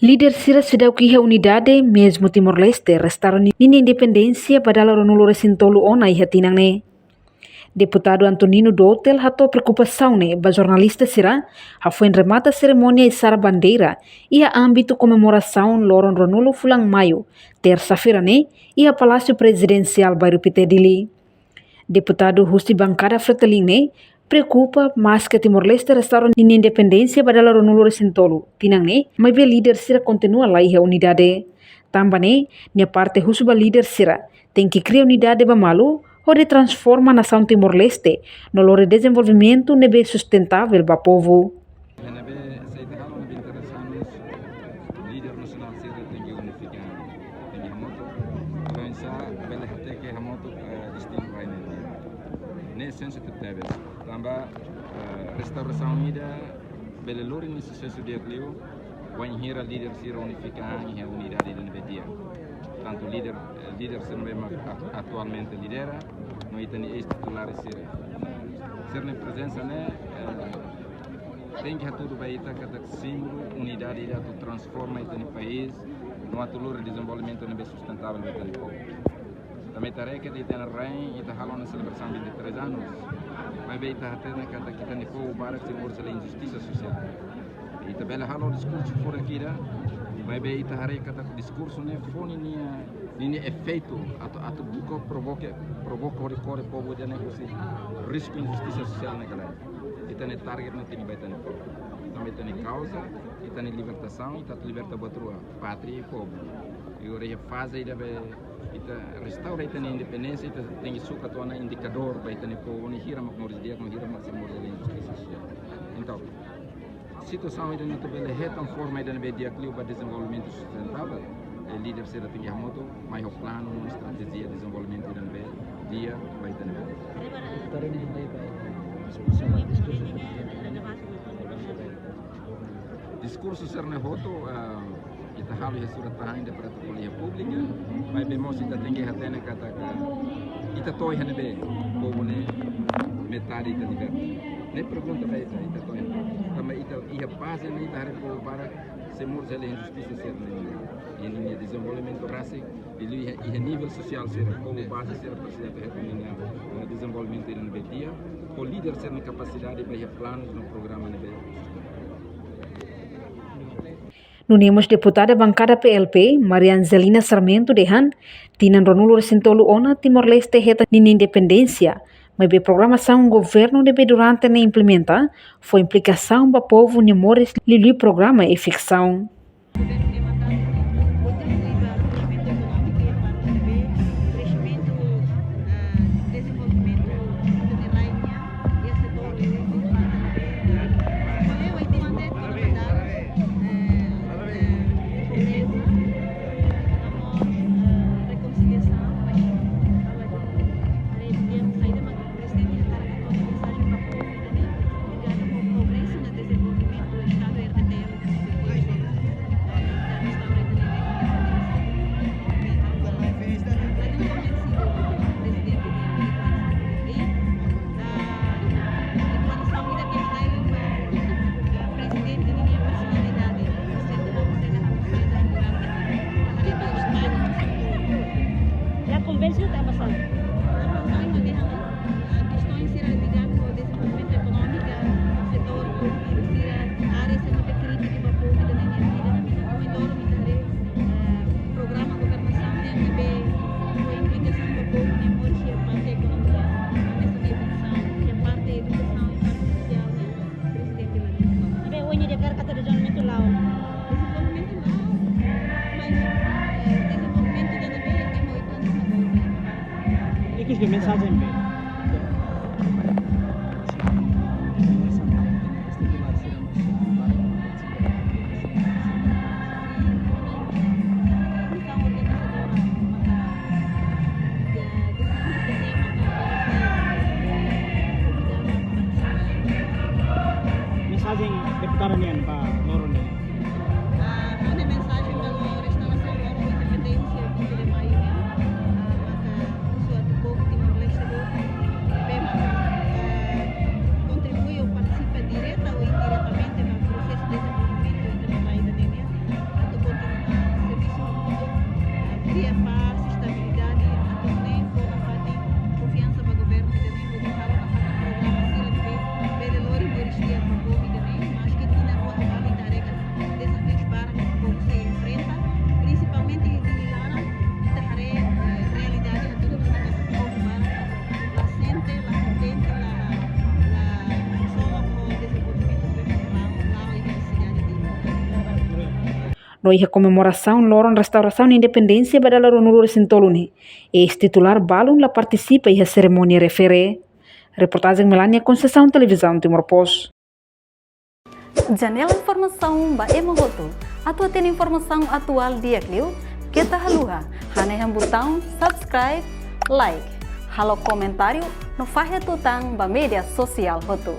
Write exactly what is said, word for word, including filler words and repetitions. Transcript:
Líder sira seidauk iha unidade, mezmu Timor-Leste restaura ninia independénsia ba dala ruanulu-resin-tolu ona iha tinan ne'e. Deputadu Antonino Dotel hato'o preokupasaun ne'e ba jornalista sira, hafoin remata serimónia isara bandeira iha ámbitu komemorasaun loron ruanulu fulan Maiu, tersa-feira ne'e, iha Palásiu Prezidensiál, Bairru Pité, Dili. Deputadu husi bankada Fretilin ne'e preokupa, maske Timor-Leste restaura ninia independénsia ba dala ruanulu-resin-tolu tinan ne'e, maibé líder sira kontinua la iha unidade. Tanba ne'e, nia parte husu ba líder sira tenke kria unidade ba malu, hodi transforma nasaun Timor-Leste no lori dezenvolvimentu ne'ebé sustentável ba povu. Ne'ebé se ita halo ne'ebé interesantes, líder nasionál sira tenke unifika, tenke hamutuk, para oinsá bele hateke hamutuk, eh, destinu rai ne'e. Ne'e sensitif tebes. Tanba, eh, restaurasaun ida bele lori nia susesu di'ak liu, wainhira líder sira unifika an iha unidade ida ne'ebé di'ak. Tantu líder, eh, líder sira ne'ebé mak at-, atualmente lidera, no ita-nia eis-titulares sira. Sira-nia prezensa ne'e, eh, tenke hatudu ba ita katak símbolu unidade ida atu transforma ita-nia país, no atu lori dezenvolvimentu ne'ebé sustentável ba ita-nia povu. Tanba ita haree katak ita-nia rain, ita halo ona selebrasaun vinte e três anos. Maibé ita hatene katak ita-nia povu barak sei moris iha injustisa sosiál. Ita bele halo diskursu furak ida, maibé ita haree katak diskursu ne'e fó ninia, ninia efeitu atu, atu buka provoka, provoka hodi kore povu ida-ne'e husi risku injustisa sosiál ne'e ka lae. Ita-nia target ne'e tenke ba ita-nia povu. Tanba ita-nia kauza, ita-nia libertasaun, ita atu liberta buat rua, pátria i povu. I agora iha faze ida be ita restaura ita-nia independénsia, ita tenke sukat ona indikadór ba ita-nia povu ne'e hira mak moris di'ak, hira mak sei moris iha injustisa sosiál. Entaun, situasaun ida-ne'e atu bele hetan forma ida ne'ebé di'ak liu ba dezenvolvimentu sustentável, eh, líder sira tenke hamutuk, mai ho planu no estratéjia dezenvolvimentu ida ne'ebé di'ak ba ita-nia povu. Diskursu sira-ne'e hotu, eh, ita halo iha surat-tahan ida para atu ko'alia iha públiku, maibé mós ita tenke hatene katak ita to'o iha ne'ebé, povu ne'e metade ita liberta. Ne'e pergunta ba ita, ita to'o iha ne'ebé. Tanba ita iha pájina ita haree povu barak sei moris iha injustisa sira-ne'e. Iha ninia dezenvolvimentu rasik, i liu iha, iha nivel sosiál sira, povu baze sira presiza atu hetan ninia, eh, dezenvolvimentu ida ne'ebé di'ak, ho líder sira-nia kapasidade ba iha planus no programa ne'ebé. Nune'e mós deputada bankada P L P, Maria Angelina Sarmento dehan, tinan ruanulu-resin-tolu ona Timor-Leste hetan ninia independénsia, maibé programasaun governu ne'ebé durante ne'e implementa fó implikasaun ba povu nia moris liuliu programa eviksaun. Governu nia mandatu kontribui ba dezenvolvimentu ekonómiku iha parte ne'ebé, kreximentu, ah, dezenvolvimentu ita-nia rain nian iha setór públiku, parte ne'ebé, ah, ko'alia ba ita-nia mandatu, eh, eh, progresu, amor, eh, rekonsiliasaun, mas, ah, haree di'ak saida mak Prezidente hakarak hato'o nia mensajen ba povu ida-ne'e, ligadu ho progresu no dezenvolvimentu Estadu R D T L. Ya konvensiu tanba sá? Kestaun sira ligadu ho dezenvolvimentu ekonómiku, setór produtivu sira, área sira ne'ebé krítiku ba povu ida-ne'e nia vida, no mós ita haree, eh, programa governasaun ne'ebé ho implikasaun ba povu nia moris iha parte ekonomia, hanesan eviksaun, iha parte edukasaun, iha parte sosiál, ne'e Prezidente la. Ne'ebé ohin nia deklara katak dezenvolvimentu la'o. Dezenvolvimentu la'o, mas, eh, dezenvolvimentu ida ne'ebé ema oituan sira goza. Ikus dehan mensajen be. Mensajen deputada nian ba loron ne'e. Ah, ha'u-nia mensajen ba loron restaurasaun loron independénsia vinte de Maio nian, ah, maka husu atu povu Timor-Leste hotu, Pás, estabilidade, atu nune'e fó nafatin konfiansa ba governu ida-ne'e, hodi halo nafatin programa sira ne'ebé bele lori moris di'ak ba povu ida-ne'e, maski tinan rua ho balu ita haree katak dezafius barak ne'ebé povu sei enfrenta, prinsipalmente iha Dili laran, ita haree, eh, realidade atu nune'e katak povu barak la sente, la kontente, la, la solo ho dezenvolvimentu regionál, la'o iha sidade Dili. No iha komemorasaun loron restaurasaun independénsia ba dala ruanulu-resin-tolu ne'e, eis-titulár balun la partisipa iha serimónia refere. Reportajen Melania Conceição, Televizaun Timor Post. Janela informasaun ba ema hotu. Atu hatene informasaun atuál di'ak liu, keta haluha hanehan butaun subscribe, like, halo komentáriu no fahe tutan ba média sosiál hotu.